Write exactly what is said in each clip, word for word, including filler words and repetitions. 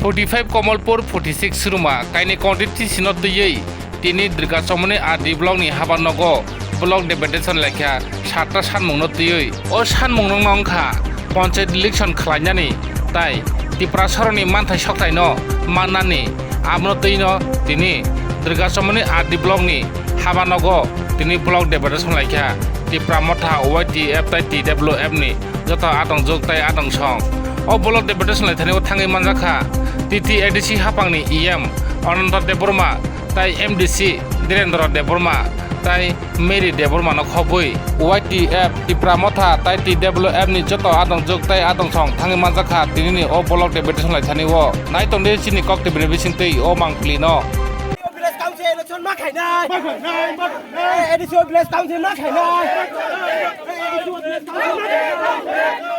Forty five Komolpur, forty six Suruma, kaini constituency no twiwi tini Durga Chomoni R D block ni haba nogo block deputation laikha satta sanmung no twiwi. O sanmung no wngkha panchayat election khlainani tai Tiprasarokni manthai sokthai no mannani, abono twi no tini Durga Chomoni R D block ni haba nogo tini block deputation laikha Tipra Motha, Y T F tai T W F ni joto adongjwk tai adongsong. O block deputation laithani o thangwi manjakha T T A D C hapangni E M Ananta Debbarma tai M D C Dhirendra Debbarma tai Mary Debbarma no khobwi Y T F Tipra Motha tai T W F ni joto adongjwk tai adongsong thangwi manjakha tinini o block deputation laithani o. Naitongdi chini kok tebini bisingtwi o mangpili no. Village Council election ma khainai. Ma khainai, ma khainai. A D C o Village Council ma khainai. A D C o Village Council ma khainai.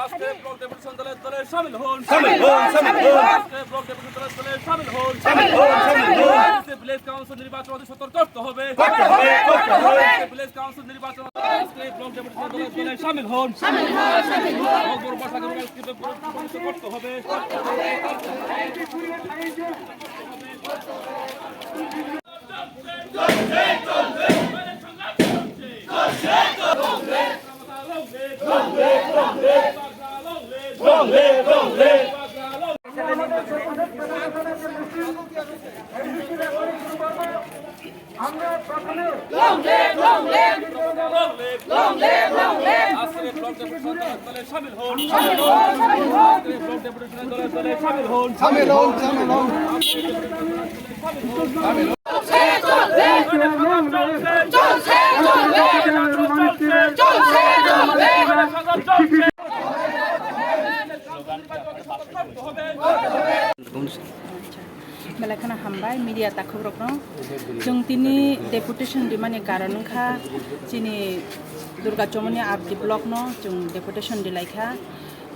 আজকে block deputation দলে দলে শামিল হন। শামিল হন, শামিল হন। আজকে ব্লক ডেপুটেশন দলে দলে শামিল হন। শামিল হন, শামিল হন। আজকে ভিলেজ কাউন্সিল নির্বাচন অতি সত্বর করতে হবে। করতে হবে, করতে হবে। আজকে ভিলেজ কাউন্সিল নির্বাচন, আজকে ব্লক ডেপুটেশন দলে দলে শামিল হন। শামিল হন, শামিল হন। বড় বড় ভাষা করে আজকে করতে হবে। আজকে ব্লক ডেপুটেশন দলে দলে শামিল হন। আজকে ব্লক ডেপুটেশন দলে দলে শামিল হন। শামিল হন, শামিল হন। Belai kheno hambai media takhukrokno. Chwng tini deputation rimani karon wngkha chini Durga Chomoni R D block no chwng deputation rilaikha.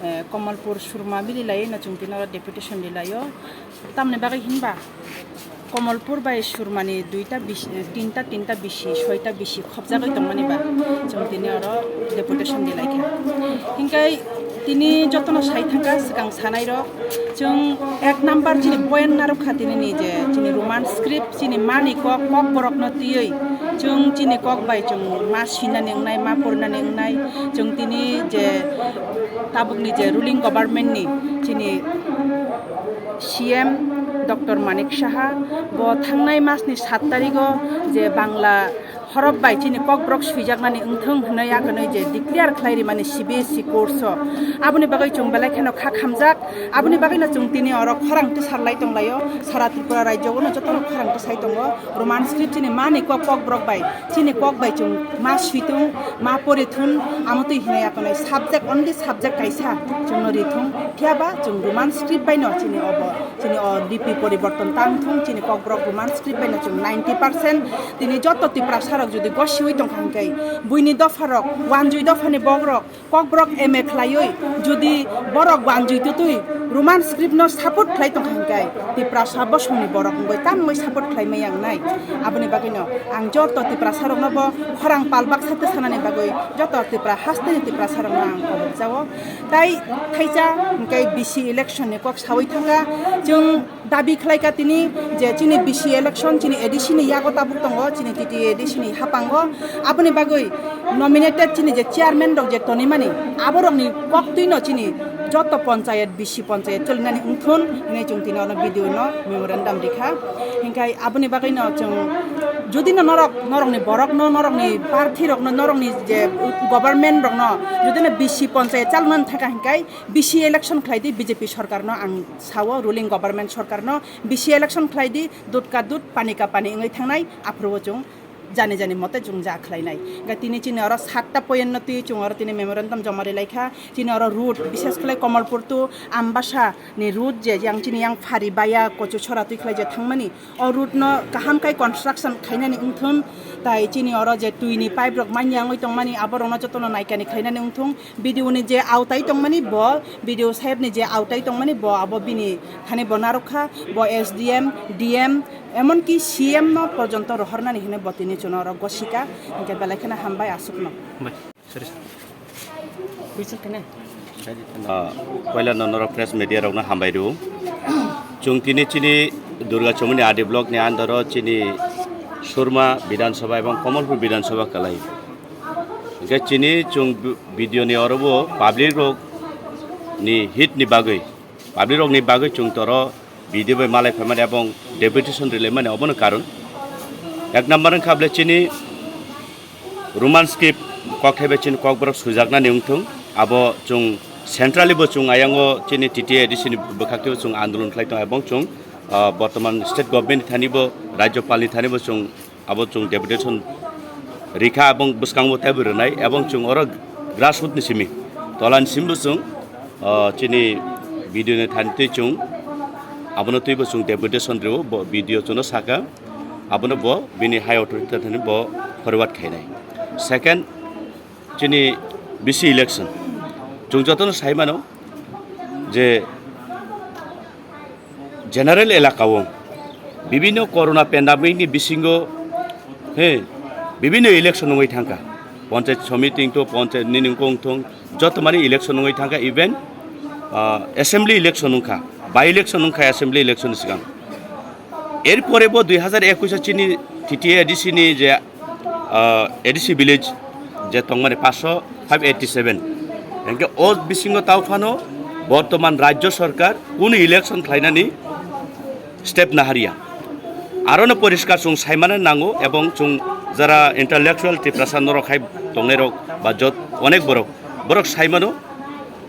Eh, Komolpur Surma mili laiwi no chwng tini oro deputation rilaio. Tamni bagwi hinba Komolpur bai Surmani duita bisi, tinta, tinta bisi, soita bisi khopjagwi tongmani ba chwng tini oro deputation rilaikha. Hinkhe tini jotono sai thangkha swkang sanairok, chwng ek number chini point narwkha tini ni je chini Roman script chini mani kok, kokborokno twiwi chwng chini kok bai chwng ma sinani wngnai, ma porinani wngnai, chwng tini je tabukni je ruling government ni chini C M Doctor Manik Saha bo thangnai masni sat tarigo je Bangla horop bai chini kokborok swijaknani wngthwng hwnwi akhwnwi je declare khlai rimani C B S E course o. Aboni bagwi chwng belai kheno kha khamjak, aboni bagwino chwng tini oro khorang tisar lai tonglaio, sara Tripura rajyo o no jotono khorang tisai tongo. Roman script chini mani kok, kokborok bai chini kok bai chwng ma switung, ma porithun, amo twi hinwi akhwnwi subject, only subject kaisa chwngno rithung, phiyaba chwng Roman script bai no chini obo, chini o lipi poriborton tang thung, chini kokborok Roman script bai no chwng ninety percent. Tini joto Tiprasa rok jodi gosiwi tongkha hinkhe, buini dopha rok, wanjui dopha ni bokrok, kokborok M A khlaiwi jodi borok wanjui tutui Roman script no support khlai tongkha hinkhe Tiprasa bosongni borok wngwi tamwi support khlai maya wngnai. Aboni bagwino ang joto Tiprasa rokno bo khorang pal baksa twi sanani bagwi joto Tipra hasteni Tiprasa rokno ang kobok jao. Tai thaisa hinkhe B C election ni kok sawi thangkha chwng dabi khlaikha tini je chini B C election chini A D C ni yago tabuk tongo, chini T T A D C ni hapango. Aboni bagwi nominated chini je chairman rok je tonimani, aborokni koktwino chini joto panchayat, B C panchayat cholinani wngthun hinwi chwng tini ono B D O no memorandum rikha. Hinkhe aboni bagwino chwng jodi no norok, norokni borokno, norokni party rokno, norokni je government rokno jodi no B C panchayat chalnani thangkha hinkhe B C election khlai di, B J P sorkarno ang sao, ruling government sorkarno B C election khlai di, dud ka dud, pani ka pani wngwi thangnai, aphuru o chwng jani jani mote chwng ja khlainai. Ga tini chini oro satta point no twi chwng oro tini memorandum joma rilai kha, chini oro route, bishes khlai Komolpur to Ambasa ni route je yang chini yang phari baya Kochuchora twi khlai je thangmani, o route no kaham khai construction khainani wngthun, tai chini oro je twi ni pipe rok manya wngwi tongmani, aborokno jotono naikani khainani wngthung. B D O ni je autai tongmani bo, B D O saheb ni je autai tongmani bo, abo bini thani bo narwkha, bo S D M, D M, emonki C M no porjonto rohornani hinwi bo tini chwngno oro gosika, hinkhe belai kheno hambai aswkno. Bai, sorry, sir. Buisit kene? Ah, poila no norok press media rokno hambai rw. Chwng tini chini Durga Chomoni R D block ni under o chini Surma Bidhan Sabha ebong Kamalpur Bidhan Sabha kwlai. Hwnkhe chini chwng bi-, video ni oro bo public rok ni hit ni bagwi, public rok ni bagwi chwng toro video bai malai phaimani ebong deputation rwlaimani obono karon. Ek number wngkha bwle chini Roman script kokthai bai chini kokborok sujaknani wngthung. Abo chwng centrally bo chwng ayango chini T T A A D C ni bwkhak teibo chwng andolon khlai tongo ebong chwng, ah, bortoman state government ni thani bo, rajyopal ni thani bo chwng abo chwng deputation rikha ebong bwskango teibo rwnai ebong chwng oro grassroot ni simi, tola ni simi bo chwng, ah, chini video ni thani twi chwng abono twibo chwng deputation rwo, bo video chwngno saka. Abono bo bini high authority thani bo forward khainai. Second, chini bisi election. Chwng jotono sai mano je general elaka o bibinno corona pandemic ni bisingo, he, bibinno election wngwi thangkha. Panchayat samiti wngthung, panchayat nini wngkha wngthung, joto mani election wngwi thangkha, even, ah, assembly election wngkha, by election wngkha assembly election ni swkang. Erpore bo dui hazar ekush o chini T T A A D C ni je, ah, A D C village je tongmani paanch sho five eighty seven. Hingke o bisingo tao phano bortoman rajyo sarkar kunu election khlainani step naharya. Arono poriskar chwng saimano nango ebong chwng jara intellectual Tiprasa norok hai tongnairok ba jot onek borok, borok saimano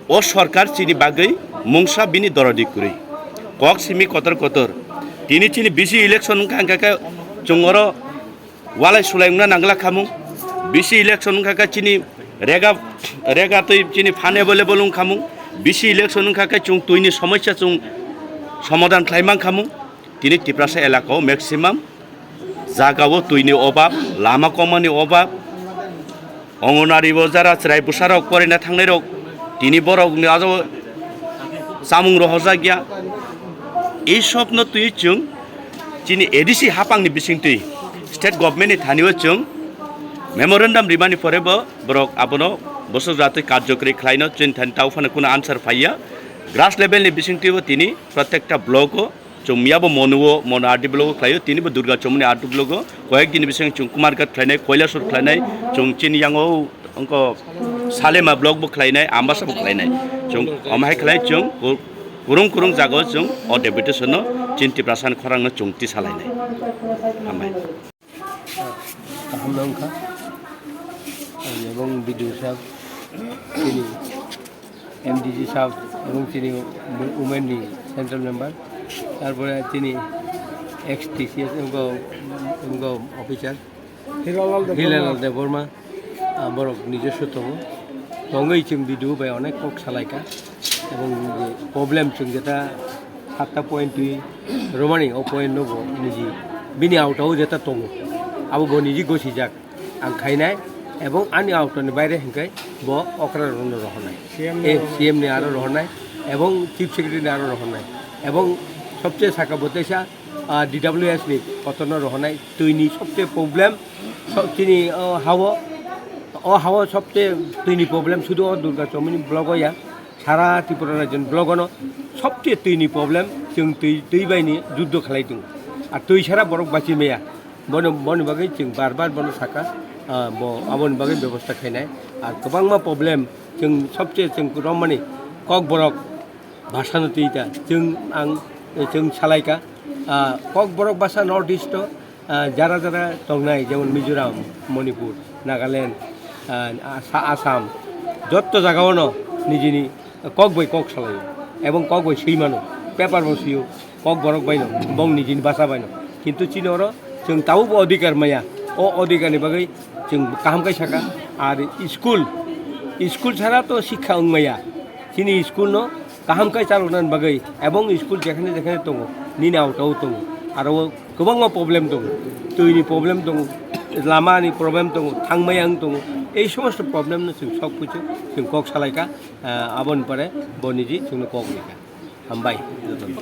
o sarkar chini bagwi mungsa bini dorodi kwrwi. Kok simi kotor kotor. Tini chini bisi election wngkha, hingkha khe chwng oro walai sulai wngna nangla khamung. Bisi election wngkha khe chini rega, rega twi chini phan available wngkhamung. Bisi election wngkha khe chwng twini somosya chwng somadhan khlai mankhamung. Tini Tiprasa elaka o maximum jaga o twini obab, lama komani obab, Anganwadi bo jara chwrai bwsarok poraina thangnairok, tini borokni aro chamung rohorjakya. Ei sopno twi chwng chini A D C hapangni bisingtwi state government ni thani o chwng memorandum rimani pore bo borok abono bwswk jatwi karjokori khlaino chini thani tao phano kunu answer phaiya. Grass level ni bisingtwi bo tini protekta block o chwng miyabo Monu o, Monu R D block o khlaio, tini bo Durga Chomoni R D block o, koyek dini bising chwng Kumarghat khlainai, Koilasor khlainai, chwng chini yango wngkha Salema block bo khlainai, Ambasa bo khlainai. Chwng omo hai khlai chwng ku-, kurung kurung jaga o chwng o deputation no chini Tiprasa ni khorang no chwng tisa lainai. Hambai. Kaham no wngkha. Ebong B D O sahab, chini M D C sahab, ebong chini women ni central member, tarpore chini ex T C S wngkha, wngkha officer, Hilalal Debbarma. Hilalal Debbarma, ah, borok nijoswo tongo. Tongwi chwng B D O bai onek kok salaikha. Ebong je problem chwng jeta satta point twi romani, o point no bo niji bini auto o jeta tongo, abo bo niji gosijak ang khainai, ebong ani auto ni baire hwnkhe bo okra rokno rohornai. C M ni Eh, aro C M ni aro rohornai, ebong Chief Secretary ni aro rohornai, ebong sobse saka bo teisa, ah, D W S ni kotorno rohornai, twi ni sobse problem, so-, chini, oh, hao, o hao sobse twi ni problem sudu o Durga Chomoni block o ya. Sara Tripura rajyoni blogono sobse twi ni problem, chwng twi, twi bai ni juddo khlai tongo. Ar twi sara borok bachi maya. Bono, boni bagwi chwng bar bar bono saka, ah, bo aboni bagwi bebosta khainai. Ar kwbangma problem chwng sobse chwng romani Kokborok bhasano twi ta. Chwng ang, chwng salaika, ah, Kokborok bhasa North East o, ah, jara jara tongnai, jemon Mizoram, Manipur, Nagaland, ah, Asa-, Assam, jotto jagao no nijini kok bai kok salaio, ebong kok bai swi mano, paper bo swiyo, Kokborok bai no, bong nijini basa bai no. Kintu chini oro chwng tabuk bo odhikar maya, o odhikar ni bagwi chwng kaham khe saka, ar school, school sara to sikha wng maya, chini school no kaham khe chaloknani bagwi, ebong school jekhane jekhane tongo, nini auto o tongo, aro o kwbangma problem tongo, twi ni problem tongo, lama ni problem tongo, thangmaya wng tongo, ei somosto problem no chwng sok phuchu chwng kok salaikha, ah, aboni pore bo niji chwngno kok rikha. Hambai jotono.